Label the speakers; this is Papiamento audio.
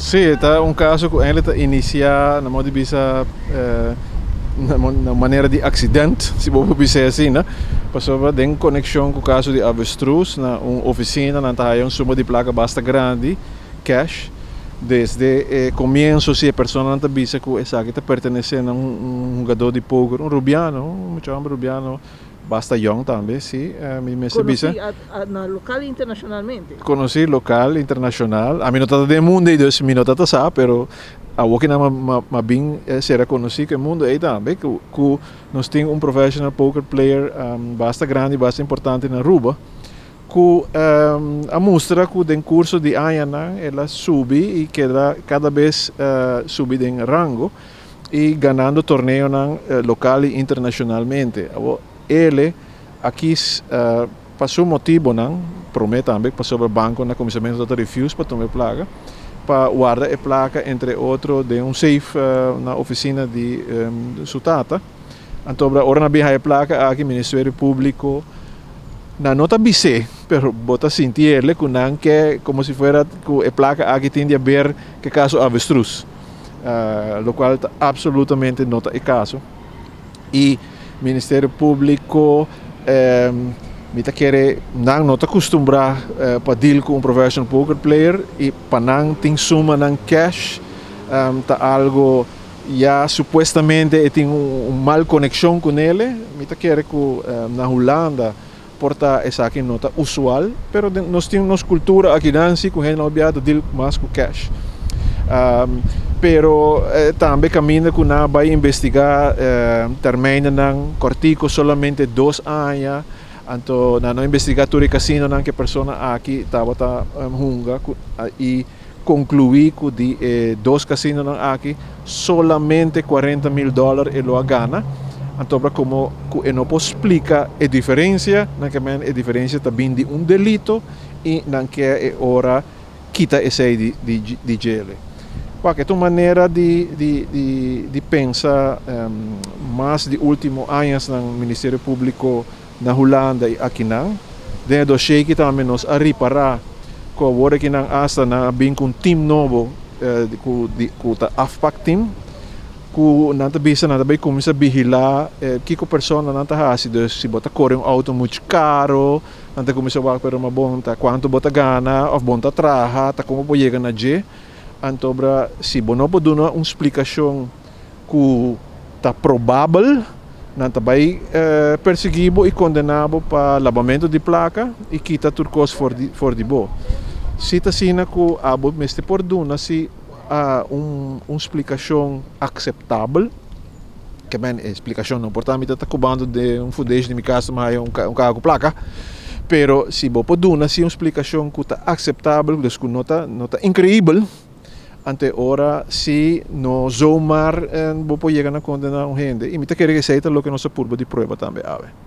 Speaker 1: Si, ta un caso cu eigenlijk ta inicia, na modo di bisa, na manera di accident, si bo por bisa asina, pasobra den conexion cu caso di avestruz, na un oficina nan ta haya un suma di placa basta grandi, cash. Desde e comienso si e personanan ta bisa cu esaki ta pertenece na un hugador di poker, un Rubiano, un mucha homber Rubiano, basta yong tambe, si, mi mester bisa.
Speaker 2: Conoci na local y internacionalmente.
Speaker 1: Conoci local, internacional. Ami no ta den e mundo ey dus mi no ta ta sa, pero awor ki nan m'a bin sera conoci cu e mundo ey tambe, cu nos tin un professional poker player basta grandi, basta importante na Aruba. Ku a mustra ku den kurso di añanan el a subi i keda kada bes subi den rango i ganando torneonan lokal i internashonalmente. Awor el a kis pa su motibonan, promé tambe pasobra banko na kuminsamentu tabata refuse pa tuma e plaka, pa warda e plaka entre otro den un safe na ofisina di su tata. Anto ora nan bin haya e plaka aki Ministerio Públiko Nan no ta bis'é, pero bo ta sinti el'e ku nan ke komo si fuera ku e plaka aki tin di haber ku e kaso avestruz, lokual ta absolutamente no ta e kaso. I Ministerio Públiko mi ta kere nan no ta kustumbrá pa deal ku un professional poker player i pa nan tin sumanan cash ta algo. Ya supuestamente e tin un mal konekshon ku nele. Mi ta kere ku na Hulanda por ta esaki no ta usual, pero nos tin nos kultura akinan si ku hende no bia ta deal mas ku cash. Pero tambe kaminda ku nan a bai investigá termijnennan kòrtiku, solamente 2 aña, anto nan no investigá tur e kasinonan ku e persona aki tabata hunga i konkluí ku di e dos kasinonan aki solamente 40,000 dòler e lo a gana. Anto komo ku e no por splika e diferensia, nan ke men e diferensia ta bin di un delito i nan ke e ora kita esei di djele. Wak, e un manera di pensa mas di último añanan Ministerio Públiko na Hulanda i akinan. Den e dossier aki tambe nos a ripará ku awor akinan hasta nan a bin ku un team nobo ku ta afpak team ku nan ta bisa nan ta bai kuminsá vigilá kiko persona nan ta hasi. Dus si bo ta kore un outo muchu karo, nan ta kuminsá wak, pero ma bon ta kuantu bo ta gana òf bon ta traha, ta komo bo yega na dje. Anto si bo no por duna un splikashon ku ta probabel, nan ta bai persiguí bo i kondená bo pa labamentu di plaka i kita tur kos for di bo. Si ta asina ku abo mester por duna si un splikashon akseptabel, ke men e splikashon no por ta mi ta kubando den un fundeshi di mi kas mi haya un kaha ku plaka, pero si bo por duna si un splikashon ku ta akseptabel, dus ku no ta inkreibel, anto ora si no zomaar bo por yega na kondená un hende. I mi ta kere ku esei ta loke nos a purba di prueba tambe awe.